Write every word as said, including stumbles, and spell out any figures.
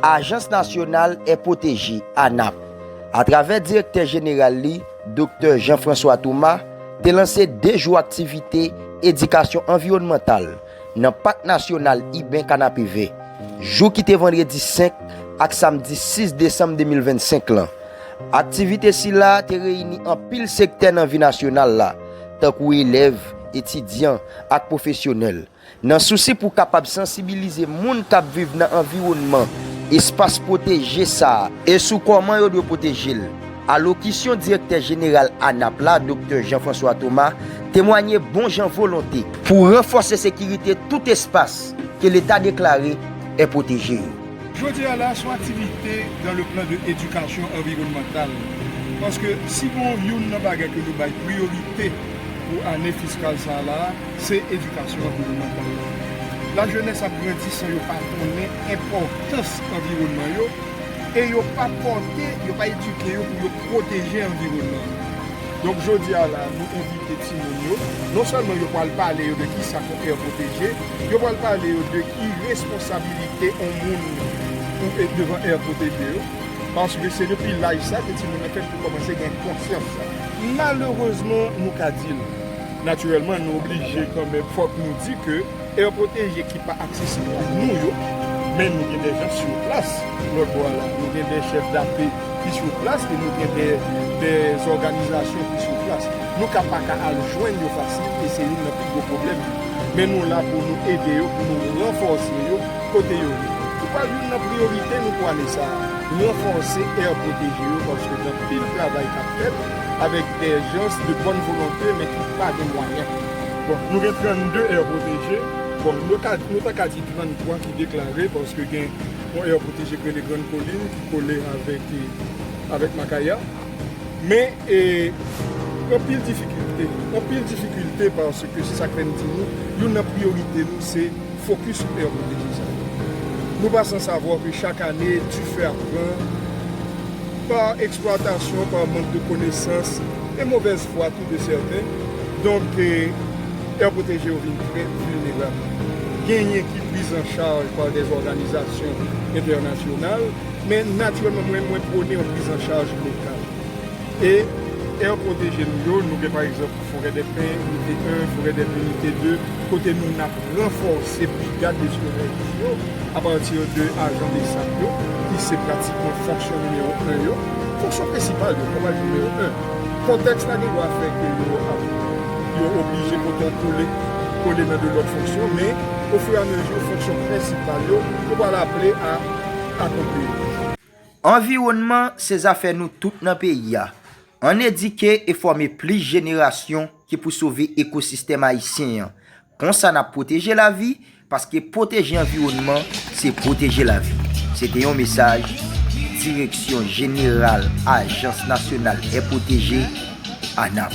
Ajans Nasyonal È Pwoteje, ANAP, atravè direktè jeneral li, Doktè Jean François Thomas, te lanse de jou aktivite edikasyon anviwònmantal nan Pak Nasyonal Iben Kanapevè, jou ki te vandredi senk ak samdi sis desanm de mil vennsenk lan. Aktivite sila te reyini anpil sektè nan vi nasyonal la, tankou elèv, etidyan ak pwofesyonèl, nan sousi pou kapab sansibilize moun k ap viv nan anviwònman, espas pwoteje sa a, e sou kòman yo dwe pwoteje l. Alokisyon direktè jeneral ANAP la, Doktè Jean François Thomas, temwaye bon jan volonte pou ranfòse sekirite tout espas ke Leta deklare è pwoteje yo. Jodi a la, se yon aktivite dans le plan de éducation environnementale. Paske si gon youn nan bagay ke nou bay priyorite pou ane fiskal sa a la, se edikasyon anviwònmantal la. Lajenès ap grandi san yo pa konnen enpòtans anviwònman yo, e yo pa pòte, yo pa edike yo pou yo pwoteje anviwònman an. Donk, jodi a la, nou envite timoun yo, non sèlman yo pral pale yo de kisa k yon è pwoteje, yo pral pale yo de ki responsabilite yon moun pou e devan è pwoteje yo, paske se depi laj sa ke timoun nan fèt pou kòmanse gen konsyans sa. Malerezman, nou ka di l. Natirèlman, nou oblije kanmenm, fòk nou di ke è pwoteje ki pa aksesib pou nou yo, men nou gen de jan sou plas. Lòt bò a la, nou gen de chèf dape ki sou plas e nou gen de, de òganizasyon ki sou plas. Nou ka pa ka al jwenn yo fasil e se youn nan pi gwo pwoblèm yo. Men nou la pou nou ede yo, pou nou ranfòse yo kote yo ye. Ki pral youn nan priyorite nou pou ane sa a, ranfòse è pwoteje yo, paske gen anpil travay k ap fèt avèk de jans de bòn volonte, men ki pa gen mwayen. Bon, nou gen trannde è pwoteje. Bon, nou ka, nou ta ka di trannntwa ki deklare, paske gen yon è pwoteje ki rele Grann Kolin, ki kole avèk, avèk Makaya. Men, e, anpil difikilte, anpil difikilte, paske se sa k fè n di nou, youn nan priyorite nou, se fokis sou è pwoteje sa yo. Nou pa san savwa ke chak ane, dife ap pran, pa eksplwatasyon, pa mank de konesans, e movèz fwa tou de sèten. Donk, e, è pwoteje yo vin trè vilnerab. Genyen ki priz an chaj pa de òganizasyon entènasyonal, men natirèlman, mwen, mwen pwone yon priz an chaj lokal. E è pwoteje nou yo, nou gen pa egzanp Forèdèpen, Inite en, Forèdèpen, Inite de, kote nou n ap ranfòse brigad de siveyans yo apati de ajan BSAP yo, ki se pratikman fonksyon nimewo en yo, fonksyon prensipal yo, konpay nimewo en. Kontèks la gen dwa fè ke yo ap, yo oblije pote yon kole, kole nan de lòt fonksyon, men ofiramezi fonksyon prensipal yo, yo pral aple a akonpli. Anviwònman se zafè nou tout nan peyi a. Ann edike e fòme plis jenerasyon ki pou sove ekosistèm ayisyen an. Konsa n ap pwoteje lavi, paske pwoteje anviwònman se pwoteje lavi. Se te yon mesaj Direksyon Jeneral Ajans Nasyonal È Pwoteje, ANAP.